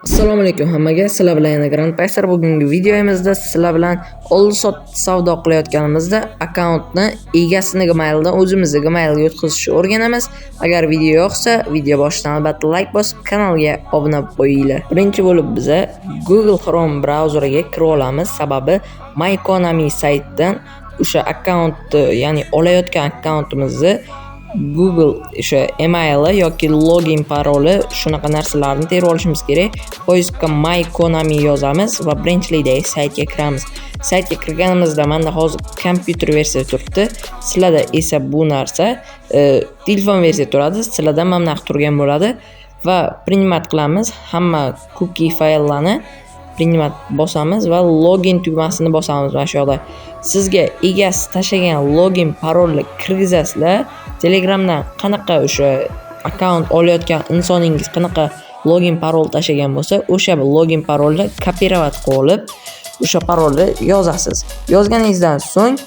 Assalomu alaykum hammaga. Sizlar bilan yana Grand Payser. Bugungi videomizda sizlar bilan oldi-sotdi savdo qilayotganimizda akkauntni egasini Gmaildan o'zimizni Gmailga o'tkazishni o'rganamiz. Agar video yoqsa, video boshidan albatta like bosib, kanalga obuna bo'lib qo'yinglar. Birinchi bo'lib biza Google Chrome brauzeriga kirib olamiz. Sababi My Konami saytidan o'sha akkauntni, ya'ni olayotgan akkauntimizni Google o'sha emaili yoki login paroli, shunaqa narsalarni terib olishimiz kerak. Поиск ga My Konami yozamiz va birinchilikdagi saytga kiramiz. Saytga kirganimizda menda hozir kompyuter versiya turibdi. Sizlarda esa bu narsa telefon versiya turadi. Sizlarda mana bunaqa turgan bo'ladi va принимать qilamiz. Hamma cookie fayllarni принимать bosamiz va login tugmasini bosamiz mana shu yoqda. Sizga egasi tashlagan login parolni kirgizasizlar. Telegramdan qanaqa o'sha akkaunt olayotgan insoningiz qanaqa login parol tashlagan bo'lsa, o'sha login parolni копировать qilib olib, o'sha parolni yozasiz. Yozganingizdan so'ng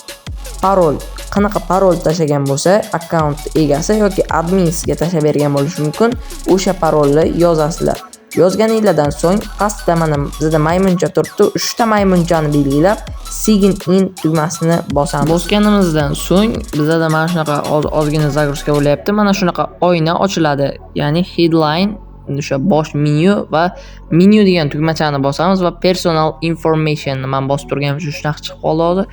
parol qanaqa parol tashlagan bo'lsa, akkaunt egasi yoki admin sizga tashlab bergan bo'lishi mumkin, o'sha parolni yozasizlar. Yozganinglardan so'ng pastda mana bizda maymuncha turibdi. Uchta maymunchani belgilab, sign in tugmasini bosamiz. Bosganimizdan so'ng bizada mana shunaqa hozir ozgina загрузка bo'lyapti. Mana shunaqa oyna ochiladi. Ya'ni headline, o'sha bosh menyu va menyu degan tugmachani bosamiz va personal information man bosib turganim uchun shunaqa chiqib qoldi hozir.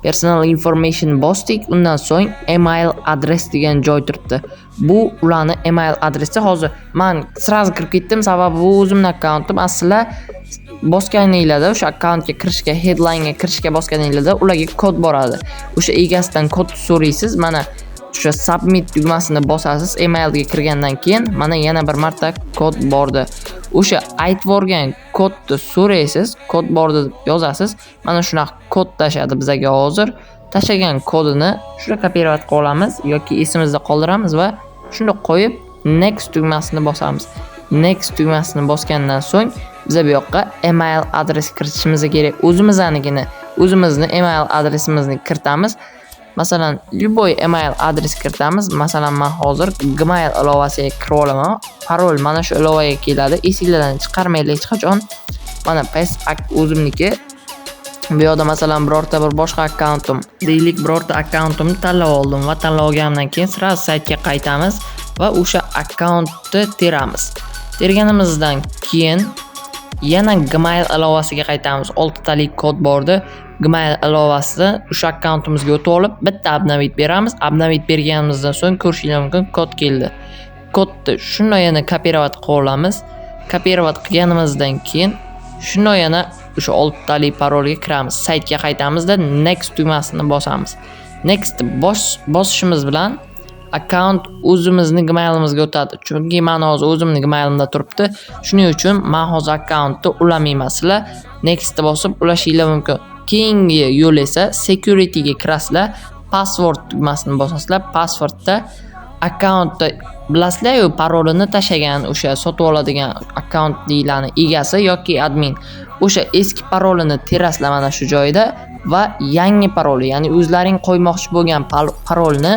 Personal information bosdik. Undan so'ng email address degan joy turibdi. Bu ularni email adresi. Hozir man сразу kirib ketdim, sababi bu o'zimni akkauntim. Aslida bosganinglarda o'sha akkauntga kirishga, headlinega kirishga bosganinglarda ularga kod boradi. O'sha egasidan kod so'raysiz. Mana o'sha submit tugmasini bosasiz. Emailga kirgandan keyin mana yana bir marta kod bordi. O'sha aytib yuborgan kodni so'raysiz, kod bordi deb yozasiz. Mana shunaqa kod tashladi bizaga hozir. Tashlagan kodini shunda копировать qilib olamiz yoki esimizda qoldiramiz va shunda qo'yib, next tugmasini bosamiz. Next tugmasini bosgandan so'ng biza bu yoqqa email adres kiritishimiz kerak. O'zimiznikini, o'zimizni email adresimizni kiritamiz. Masalan, любой email adres kiritamiz. Masalan, men hozir Gmail ilovasiga kirib olaman. Parol mana shu ilovaga keladi. Esinglardan chiqarmanglar hech qachon. Mana paste o'zimniki. Bu yoqda masalan birorta bir boshqa akkauntim, deylik, birorta akkauntimni tanlab oldim va tanlab olganimdan keyin сразу saytga qaytamiz va o'sha akkauntni teramiz. Terganimizdan keyin yana Gmail ilovasiga qaytamiz. Oltitalik kod bordi. Gmail ilovasida o'sha akkauntimizga o'tib olib, bitta обновить beramiz. Обновить berganimizdan so'ng ko'rishinglar mumkin, kod keldi. Kodni shunday yana копировать qilib olamiz. Копировать qilganimizdan keyin shunday yana o'sha oltitalik parolga kiramiz. Saytga qaytamizda, next tugmasini bosamiz. Next bosishimiz bilan akkaunt o'zimizni Gmailimizga o'tadi. Chunki men hozir o'zimni Gmailimda turibdi. Shuning uchun men hozir akkauntni ulamayman. Sizlar nextni bosib ulashinglar mumkin. Keyingi yo'l esa securityga kirasizlar, password tugmasini bosasizlar. Passwordda akkauntni bilasizlar-yu, parolini tashlagan o'sha sotib oladigan akkaunt deyilani egasi yoki admin. O'sha eski parolini terasizlar mana shu joyda va yangi paroli, ya'ni o'zlaring qo'ymoqchi bo'lgan parolni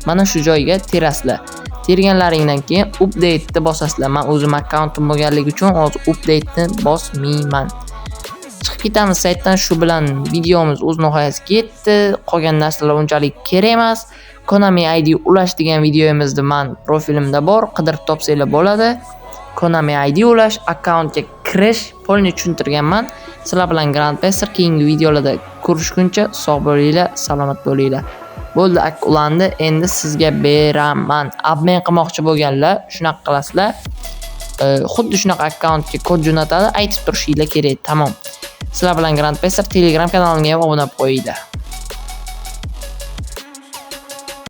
mana shu joyga terasizlar. Terganlaringdan keyin update'ni bosasizlar. Men o'zim akkauntim bo'lganligi uchun hozir update'ni bosmayman. Chiqib ketamiz saytdan. Shu bilan videomiz o'z nihoyasiga yetdi. Qolgan narsalar unchalik kerak emas. Konami ID ulash degan videomizda man profilimda bor, qidirib topsanglar bo'ladi. Konami ID ulash, akkauntga kirish полный tushuntirganman. Sizlar bilan Grand Pester, keyingi videolarda ko'rishguncha sog' bo'linglar, salomat bo'linglar. Bo'ldi, ak ulandi, endi sizga beraman. Обмен qilmoqchi bo'lganlar shunaqa qilasizlar. Xuddi shunaqa akkauntga kod jo'natadi, aytib turishinglar kerak, tamom. Sizlar bilan Grand Pester, Telegram kanalimga ham obuna bo'lib qo'yinglar.